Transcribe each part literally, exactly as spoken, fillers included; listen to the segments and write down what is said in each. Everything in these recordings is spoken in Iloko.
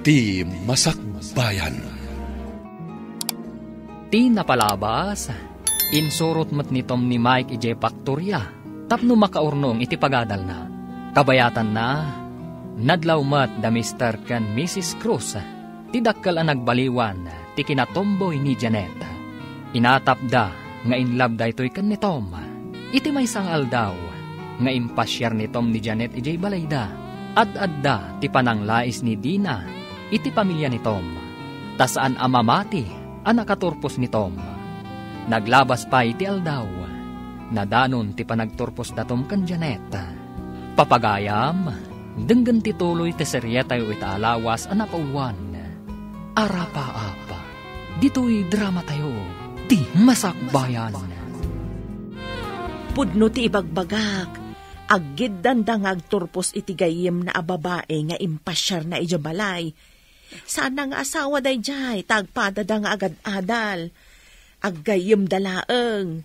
Ti Masakbayan. Ti napalabas, insurot met ni Tom ni Mike idiay paktoria tapno makaurnong iti pagadalna. Kabayatanna, nadlaw met da Mister ken Missus Cruz, ti dakkel a nagbaliwan ti kinatomboy ni Janet. Inatapda nga in love daytoy ken ni Tom. Iti maysa nga aldaw nga impasiar ni Tom ni Janet idiay balayda, ad-adda ti pananglais ni Dina iti pamilia ni Tom, ta saan a mamati a nakaturpos ni Tom. Naglabas pay ti aldaw, nadanon ti panagturpos da Tom ken Janet. Papagayam, denggen ti tuloy ti serietayo ita a lawas a napauluan, Arapaap. Ditoy dramatayo, Ti Masakbayan. Pudno ti ibagbagak, aggiddanda nga agturpos iti gayyemna a babai nga impasiarna idiay balay. Saanna nga asawa daydiay, ta agpadada nga agad-adal. Aggayyemda laeng.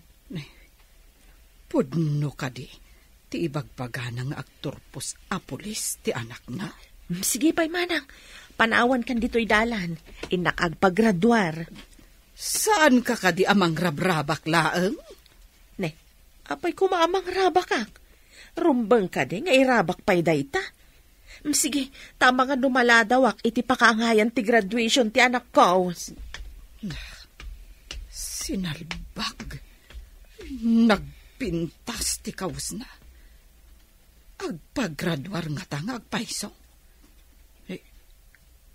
Pudno kadi ti ibagbagana nga agturpos a pulis ti anakna? Mm, sige pay, manang. Panawankan ditoy dalan. Innak agpagraduar. Saanka kadi a mangrabrabak laeng? Ne, apay koma a mangrabakak? Rumbeng kadi nga irabak pay dayta? Mm, sige, ta amangan no maladawak iti pakaangayan ti graduation ti anakko. Sinalbag. Nagpintas ti kawesna. Agpagraduar ngata nga agpayso. Eh,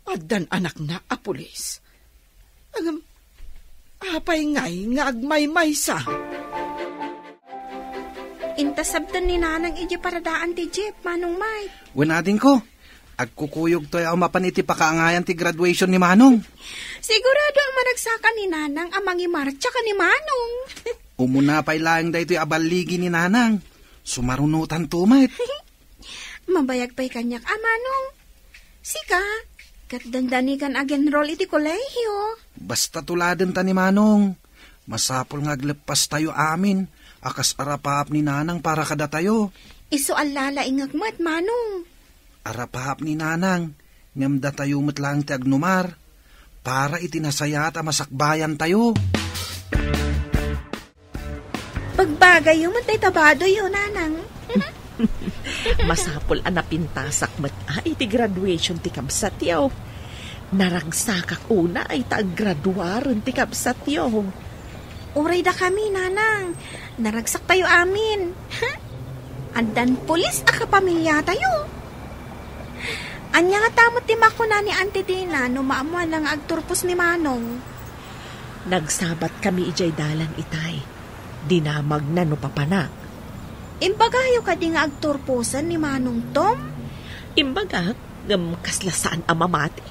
addan anakna a pulis. Ngem, apay ngay nga agmaymaysa? Intasabtan ni Nanang idiay paradaan ti jeep, Manong Mike. Wen, adingko, agkukuyogtoy a mapan iti pakaangayan ti graduation ni Manong. Sigurado a maragsakan ni Nanang a mangimartsa ken ni Manong. Umuna pay laeng daytoy a balligi ni Nanang. Sumarunotanto met. Mabayag pay kaniak a, Manong. Sika, ket dandani kan ag-enroll iti kolehiyo. Basta tuladenta ni Manong. Masapul nga agleppastayo amin a kas arapaap ni Nanang para kadatayo. Isu a lalaingek met, Manong. Arapaap ni Nanang, ngem datayo met laeng ti agnumar para iti nasayaat a masakbayantayo. Pagbagayyo met dayta badoyyo, Nanang. Masapul a napintasak met a iti graduation ti kabsatyo. Naragsakak unay ta aggraduaren ti kabsatyo. Uray dakami, Nanang. Naragsaktayo amin. Addan pulis a kapamiliatayo. Ania ngata met ti makuna ni Auntie Dina no maammoanna nga agturpos ni Manong? Nagsabatkami idiay dalan itay. Dinamagna no papanak. Imbagayo kadi nga agturposen ni Manong Tom? Imbagak, ngem kasla saan a mamati.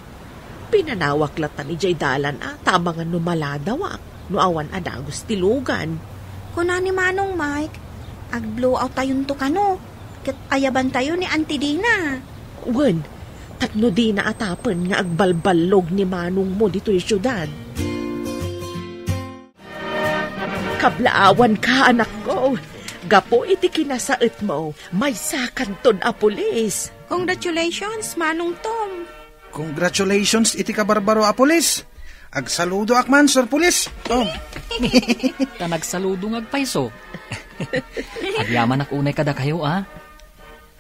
Pinanawak latta idiay dalan a, ta amangan no maladawak, no awan a dagus ti lugan. Kuna ni Manong Mike, agblowout tayonto kano, ket ayabantayo ni Auntie Dina. Wen, tapno dina atapen nga agbalballog ni manongmo ditoy siudad. Kablaawanka, anakko. Gapu iti kinasaetmo, maysakanton a pulis. Congratulations, Manong Tom. Congratulations iti kabarbaro a pulis. Agsaludoak man, Sir Pulis. Oh. Ta nagsaludo nga agpayso. Agyamanak unay kadakayo, a.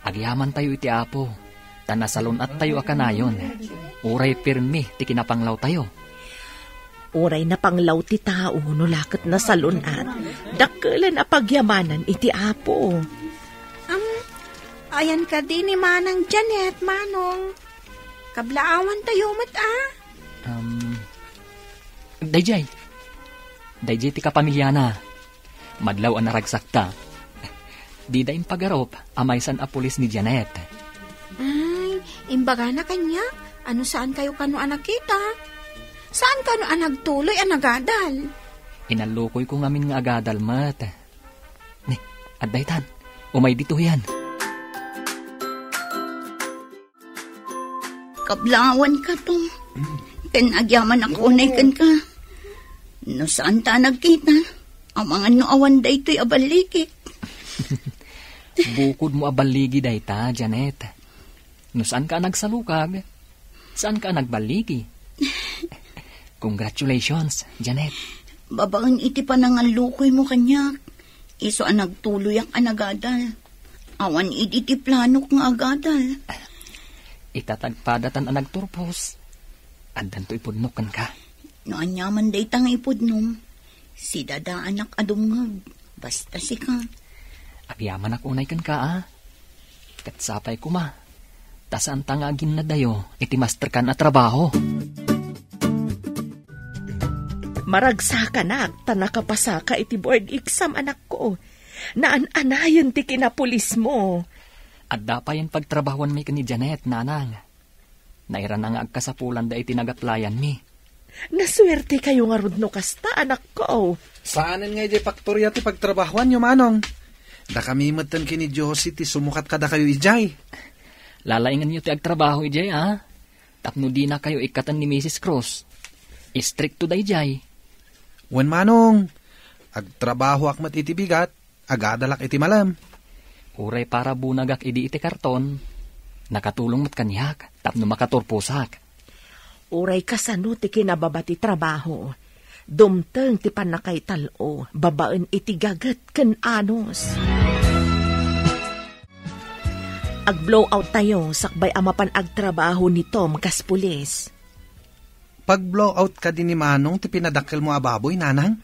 Agyamantayo iti Apo, ta nasalun-attayo a kanayon. Uray pirmi ti kinapanglawtayo. Uray napanglaw ti tao no la ket nasalun-at, dakkelen a pagyamanan iti Apo. Am, ayan kadi ni Manang Janet, Manong. Kablaawantayo met, a? Am, dayjay. Dayjay ti kapamiliana. Madlaw a naragsakta. Dida impagarup a maysan a pulis ni Janet. Ay, imbagana kaniak a no saankayo kano a nakita, saan kano a nagtuloy a nagadal. Inallukoyko ngamin nga agadal met. Ni, adda itan. Umay ditoyan. Kablaawanka, Tom. Ken agyamanak unay kenka. No saanta a nagkita, amangan no awan daytoy a balligik. Bukodmo a balligi dayta, Janet. No saanka a nagsalukag, Saanka a nagballigi? Congratulations, Janet. Babaen iti panangallukoymo kaniak, isu a nagtuloyak a nagadal. Awan idi ti planok nga agadal. Ita ti agpadatan a nagturpos. Addanto ipudnok kenka. No aniaman dayta nga ipudnom, sidadaanak a dumngeg. Basta sika. Agyamanak unay kenka, a. Ket sapay koma, ta saanta nga aginnadayo iti masterkan a trabaho. Maragsakanak ta nakapasaka iti board exam, anakko. Naan-anayen ti kinapulismo. Adda payen pagtrabahuanmi ken ni Janet, nanang. Nairana nga agkasapulanda iti nagaplayanmi. Nasuertekayo ngarud no kasta, anakko. Saanen nga idiay faktoria ti pagtrabahuanyo, manong. Dakami metten ken ni Josie ti sumukat kadakayo idiay. Lalaingenyo ti agtrabaho idiay, a? Tapno dinakayo ikkaten ni Misis Cruz. Istrikto daydiay. Wen, manong, agtrabahoak met iti bigat, agadalak iti malem. Uray para bunagak idi iti karton, nakatulong met kaniak tapno makaturposak. Uray kasano ti kinababa ti trabaho, dumteng ti pannakaital-o babaen iti gaget ken anus. Ag-blowout tayo sakbay a mapan agtrabaho ni Tom kas pulis. Pag-blowout kadi ni Manong ti pinadakkelmo a baboy, nanang?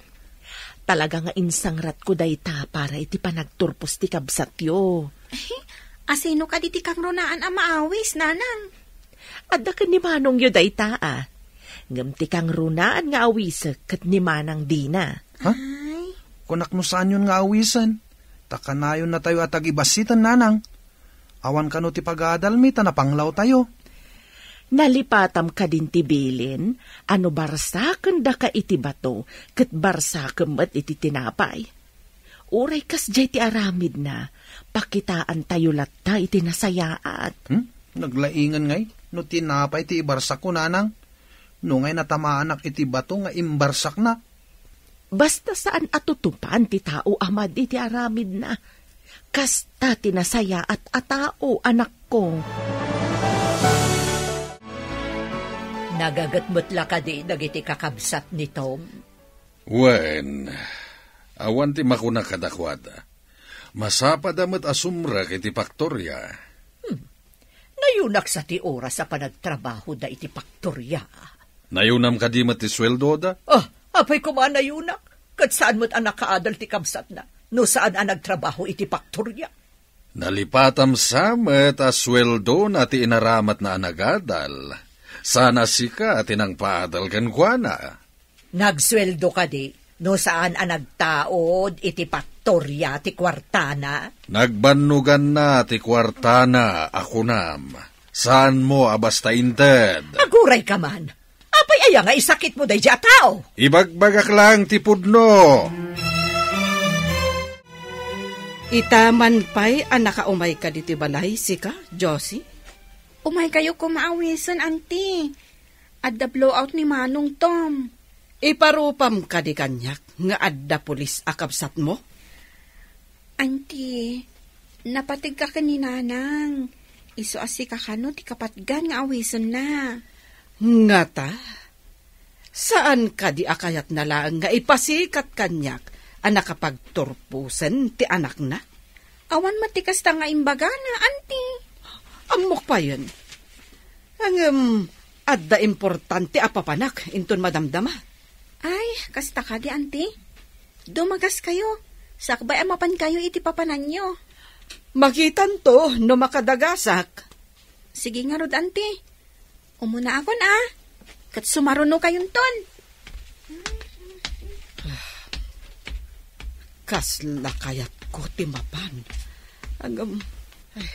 Talaga nga insangratko dayta para iti panagturpos ti kabsatyo. Asino kadi ti kangrunaan a maawis, nanang? Adda ken ni Manongyo dayta, a. Ngem ti kangrunaan nga awisek ket ni Manang Dina. Ha? Ay. Kunak no saanyon nga awisen. Ta kanayonnatayo a tagibassiten, nanang. Awan kano ti pagadalmi ta napanglawtayo. Nalipatam kadin ti bilin a no barsakendaka iti bato, ket barsakem met iti tinapay. Uray kasdiay ti aramidna, pakitaantayo latta iti nasayaat. Hmm? Naglaingen ngay no tinapay ti ibarsakko, nanang. No ngay natamaanak iti bato nga imbarsakna. Basta saan a tutupan ti tao a madi ti aramidna. Kasta ti nasayaat a tao, anakko. Nagaget met la kadi dagiti kakabsat ni Tom? Wen, awan ti makuna kadakuada. Masapada met a sumrek iti paktoria. Hmm. Nayunak sa ti oras a panagtrabahoda iti paktoria. Nayunam kadi met ti sueldoda? Ah, apay koma a nayunak? Ket saan met a nakaadal ti kabsatna no saan a nagtrabaho iti paktoria. Nalipatam sa met a sueldona ti inaramatna a nagadal. Saan a sika ti nangpaadal kenkuana. Nagsueldo kadi no saan a nagtaud iti paktoria ti kuartana? Nagbannoganna ti kuartana a kunam. Saanmo a basta inted? Aguray ka man. Apay aya nga isakitmo daydi a tao? Ibagbagak laeng ti pudno. Ita man pay a nakaumayka ditoy balay, sika, Josie? Umaykayo koma awisen, anti. Adda blowout ni Manong Tom. Iparupam kadi kaniak nga adda pulis a kabsatmo? Anti, napategka ken ni Nanang. Isu a sika kano ti kapatgan nga awisenna. Ngata? Saan kadi a kayatna laeng nga ipasikat kaniak a nakapagturposen ti anakna? Awan met ti kasta nga imbagana, anti. Ammok payen. Ngem, adda importante a papanak inton madamdama. Ay, kasta kadi, anti. Dumagaskayo, sakbay a mapankayo iti papananyo. Makitanto no makadagasak. Sige ngarud, anti. Umunaakon, a. Ket sumarunokayonton. Kasla kayatko ti mapan. Ngem, ay,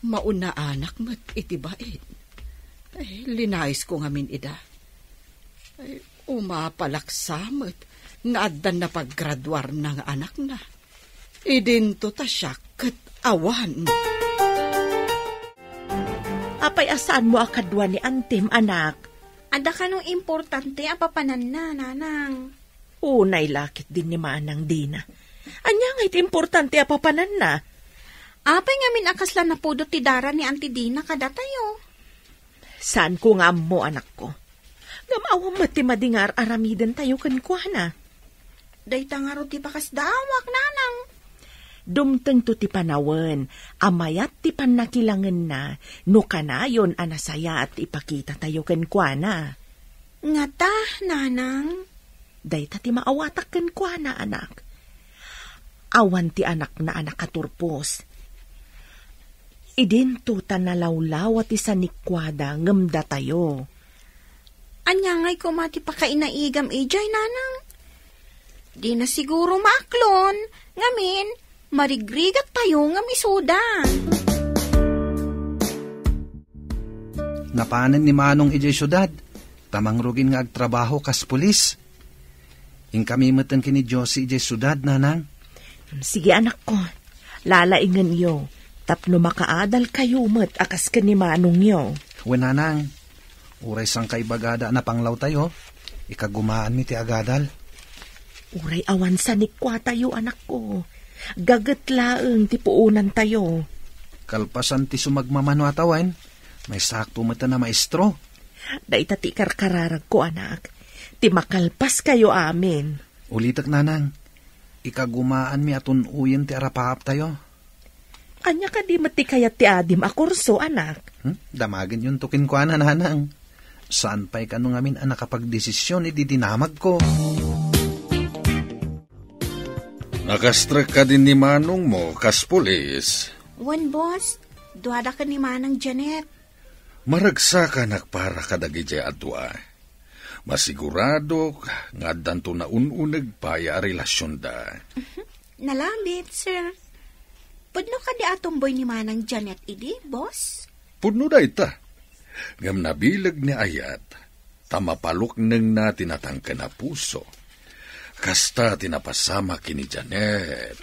maunaanak met iti bain. Ay, linaisko ngamin ida. Ay, umapalak sa met nga addan napaggraduarna nga anakna. Idinto ta siak ket awan. Apay a saanmo a kadua ni antim, anak? Adda kano importante a papananna, nanang? Unay la ketdin ni Manang Dina. Ania ngay ti importante a papananna? Apay ngamin a kasla napudot ti dara ni Anti Dina kadatayo? Saanko nga ammo, anakko. Ngem awan met ti madi nga ar-aramidentayo kenkuana. Dayta ngarud ti pakasdaawak, nanang. Dumtengto ti panawen a mayat ti pannakilangenna no kanayon a nasayaat ti ipakitatayo kenkuana. Ngata, nanang? Dayta ti maawatak kenkuana, anak. Awan ti anakna a nakaturpos. Idinto ta nalawlawa ti sanikuada ngem datayo. Ania ngay koma ti pakainaigam idiay, nanang? Dina siguro maaklon, ngamin, marigrigat tayo ngem isuda. Napanen ni Manong idiay siudad, ta mangrugin nga agtrabaho kas pulis. Inkami metten ken ni Josie idiay siudad, nanang. Sige, anakko. Lalaingenyo, tapno makaadalkayo met a kas ken ni manongyo. Wen, nanang, uray sangka ibagada a napanglawtayo, ikagumaanmi ti agadal. Uray awan sanikuatayo, anakko. Gaget laeng ti puonantayo. Kalpasan ti sumagmamano a tawen, maysakto met a maestro. Dayta ti ikarkararagko, anak. Ti makalpaskayo amin. Ulitek, nanang. Ikagumaanmi a tun-oyen ti arapaaptayo. Ania kadi met ti kayat ti adim a kurso, anak? Hmm? Damagenyonto kenkuana, nanang. Saan pay kano ngamin a nakapagdesisyon idi dinamagko. Nakastrek kadi ni manongmo kas pulis? Wen, boss. Duada ken ni Manang Janet. Maragsakanak para kadagidiay a dua. Masiguradok nga addanto naun-uneg pay a relasionda. Nalabit, sir. Pudno kadi a tumboy ni Manang Janet idi, boss? Pudno dayta. Ngem nabileg ni Ayat, ta mapaluknengna ti natangken a puso. Kasta ti napasamak ken ni Janet.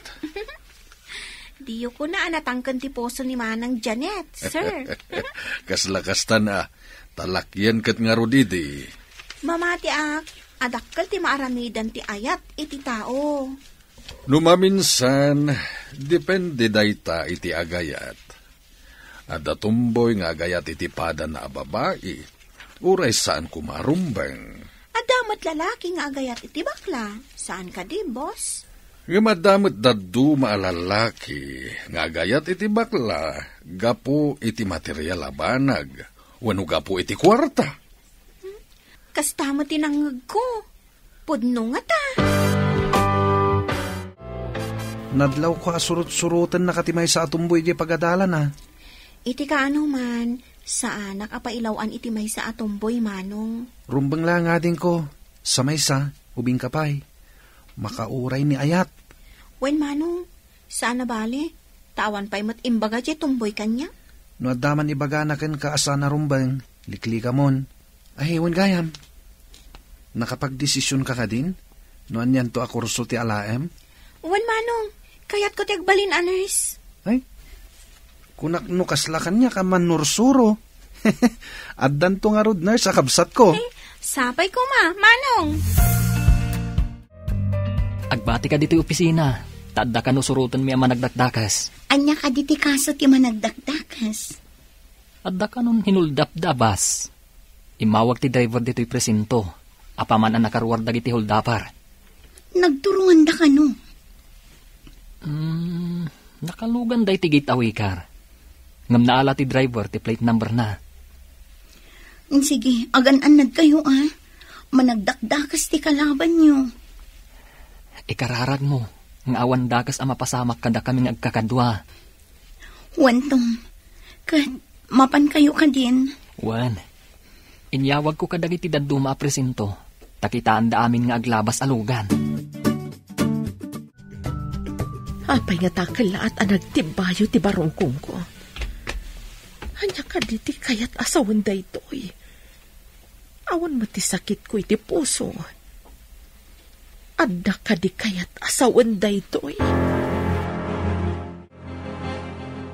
Diyo kuna a natangken ti puso ni Manang Janet, sir. Kasla kastan a, talakian ket ngarud idi. Mamatiak, a dakkel ti maaramidan ti ayat iti tao. No maminsan, depende dayta iti agayat. Adda tumboy nga agayat iti padana a babai, uray saan koma a rumbeng. Adda met lalaki nga agayat iti bakla, saan kadi, boss? Ngem adda met dadduma a lalaki nga agayat iti bakla gapu iti material a banag wenno gapu iti kuarta. Kasta met ti nangngegko. Pudno ngata. Nadlawko a surot-surotennak ti maysa a tumboy idiay pagadalana. Iti kaano man, saanak a pailaw-an iti maysa a tumboy, Manong. Rumbeng la nga adingko, sa maysa, ubingka pay. Makauray ni ayat. Wen, Manong, saan a bale, ta awan pay met imbaga diay tumboy kaniak. No adda man ibagana kenka a saan a rumbeng, liklikamon. Ay, wen gayam. Nakapagdesisionka kadin? No anianto a kurso ti alaem? Wen, Manong. Kayatko ti agbalin a nurse. Ay, kunak no kasla kaniak a mannursuro. Addanto ngarud nurse a kabsatko. Eh, sapay koma, Manong. Agbati ka ditoy opisina, ta adda kano surotenmi a managdakdakas. Ania kadi ti kaso ti managdakdakas? Adda kanon hinuldapda a bus. Immawag ti driver ditoy presinto, apaman a nakaruar dagiti holdapper. Nagturonganda kano? Hmm, nakalugan dayta iti gateway car. Ngem naala ti driver ti plate number na. Sige, agan-annadkayo, a. Managdakdakas ti kalabanyo. Ikararagmo nga awan dakes a mapasamak kadakami nga agkakadua. Wen, Tom, ket mapankayo kadin? Wen. Inyawagko kadagiti dadduma a presinto, ta kitaanda amin nga aglabas a lugan. Apay nga dakkellaat a nagtibbayo ti barungkongko? Ania kadi ti kayat a sawen daytoy? Awan met ti sakitko iti puso. Adda kadi kayat a sawen daytoy?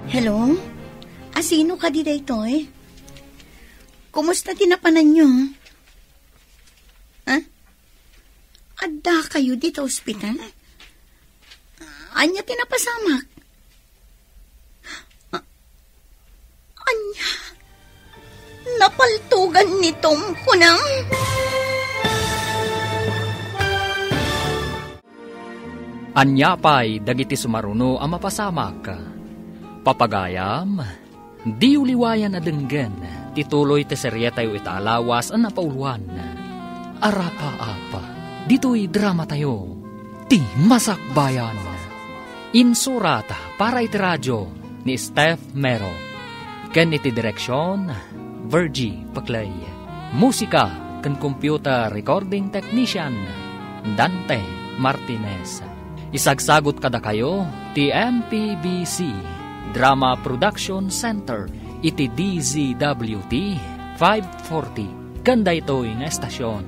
Hello? Asino kadi daytoy? Kumusta ti napananyo? Ha? Adda kayo dita ospital? Ania ti napasamak? A-, ania? Nap-, Paltugan ni Tom, kunam? Ania pay dagiti sumaruno a mapasamak? Papagayam, diyo liwayan a denggen ti tuloy ti serietayo ita a lawas a napauloan. Arapaap, ditoy dramatayo, Ti Masakbayan. Insurat para iti radio ni Steph Mero. Ken iti direksion, Virgie Paclay. Musika ken computer recording technician, Dante Martinez. Isagsagut kadakayo ti M P B C Drama Production Center iti D Z W T five forty ken daytoy nga estasion.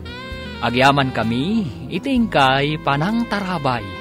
Agyamankami iti inkay panangtarabay.